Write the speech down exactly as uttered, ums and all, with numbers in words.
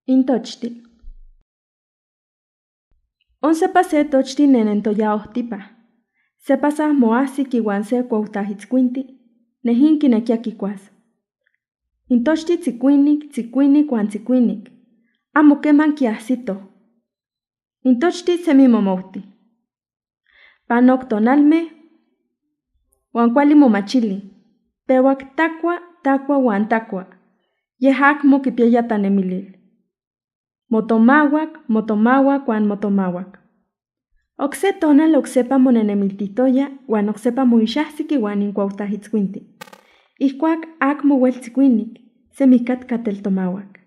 Intochti. Onsepa se tochti nene ntoya ohtipa. Sepa sa mohasi ki wan se kwawtahi tsikwinti, nehin ki nekia ki kwas. Intochti tsikwinik, tsikwinik wan tsikwinik. Amu kema nkiya si to. Intochti se mi momowti. Panok tonal me, wan kwali moma chili. Pewak takwa, takwa wan takwa. Yehak mo ki pia yata nemilil. Motomawak, motomawak wan motomawak. Okse tonal oksepa mo nene miltitoya, wan oksepa mo ishasi ki wan nkwawtahi tsikwinti. Ihkwak ak mo wel tsikwinik, se mi katkatel tomawak.